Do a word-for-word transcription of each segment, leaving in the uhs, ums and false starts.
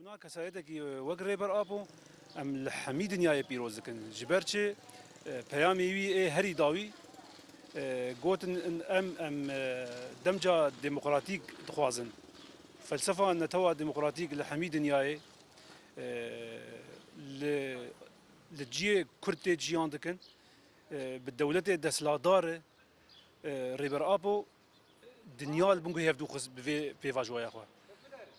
Na kesayetekî wek Rêber Apo em li hemî dinyayê pîroz dikin. Ji ber çi, e, peyamê wî ê herî dawî, e, gotin em, em, e, demca demokratîk dixwazin. Felsefa netewa demokratîk li hemî dinyayê, e, li, li cihê Kurd tê jiyan dikin, e, bi dewletê desthilatdar e, e, Rêber Apo dinya li bin guhê hevdû xist bi vê pêvajoya xwe.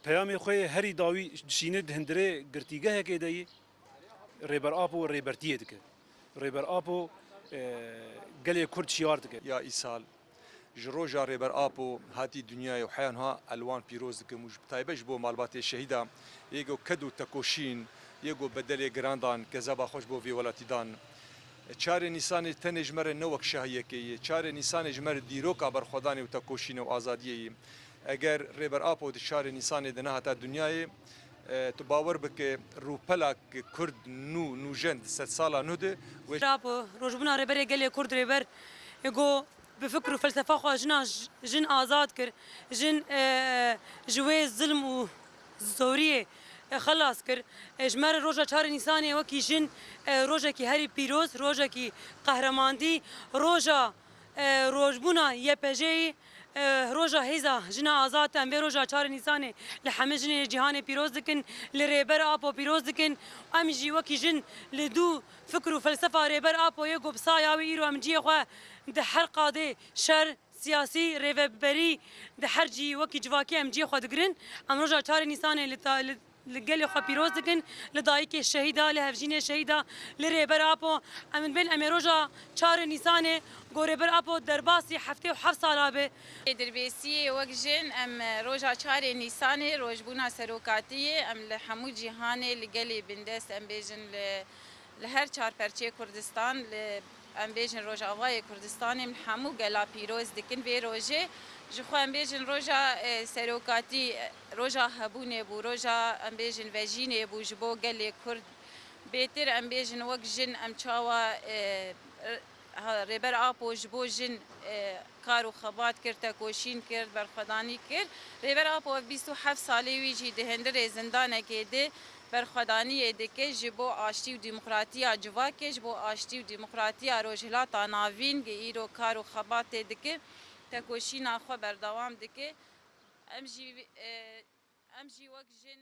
Peyamê xwe yê herî dawî dişîne di hundirê girtîgehekê de yî Rêber Apo rêbertiyê dike. Rêber Apo, e, gelê Kurd şiyar dike. Ya îsal, ji roja Rêber Apo hatî dinyayê û heya niha ez li wan pîroz dikim û ji, bi taybet ji bo malbatê şehîda yê ku ked û tekoşîn, yê ku bedelê giran dan, kezeba xwe ji bo vê welatî dan. Çarê Nîsanê tenê ji me re ne wek şahiyekê ye. Çarê Nîsanê ji me re dîroka berxwedanê û tekoşînê û azadiyê ye. Eger Rêber Apo di çarê Nîsanê de nehata dinyayê, e, tu bawer bike rûpela Kurd nû, nûjen di sedsala nû de wê Apo, rojbûna Rêberê Gelê Kurd Rêber, e, got, bi fikr û felsefa xwe jina j-, jin azad kir. Jin, e, ji wê zilm û zoriyê, e, xelas kir. E, ji me re roja çarê Nîsanê wekî jin, e, rojekî herî pîroz, rojekî qehremandî, roja, e, rojbûna Y P J'yê, e, roja hêza jina azad. Em vê roja çarê Nîsanê li hemî jinê cîhanê pîroz dikin, li Rêber Apo pîroz dikin. Em jî wekî jin li dû fikr û felsefa Rêber Apoyê ku bi saya wî îro em cihê xwe di her qadê şer, siyasî, rêveberî, di her cî wekî civakî em cihê xwe digirin. Em roja çarê Nîsanê li ta-, li, li gelê xwe pîroz dikin, li dayikê şehîda, li hevjînê şehîda, li Rêber Apo. Em dibên em ê roja çarê Nîsanê ku Rêber Apo derbasî heftê û heft sala be. Dirbêsiyê wek jin em roja çarê Nîsanê rojbûna serokatiyê em li hemû cîhanê li gelê bindest em bêjin li Li her çar perçeyê Kurdistan, li, em bêjin Rojavayê Kurdistanê, em li hemû gela pîroz dikin vê rojê. Ji xwe em bêjin roja, e, serokatî, e, roja hebûnê bû, roja em bêjin vejînê bû ji bo gelê Kurd. Bêtir em bêjin wek jin em çawa, e, ha, Rêber Apo ji bo jin, e, kar û xebat kir, tekoşîn kir, berxwedanî kir. Rêber Apo ev bîst û heft salê wî jî di hundirê zindanekê de berxwedaniyê dike ji bo aştî û demokratiya civakê, ji bo aştî û demokratiya Rojhilata Navîn, gi îro kar û xebatê dike, tekoşîna xwe berdewam dike. Em jî, e, em jî wek jin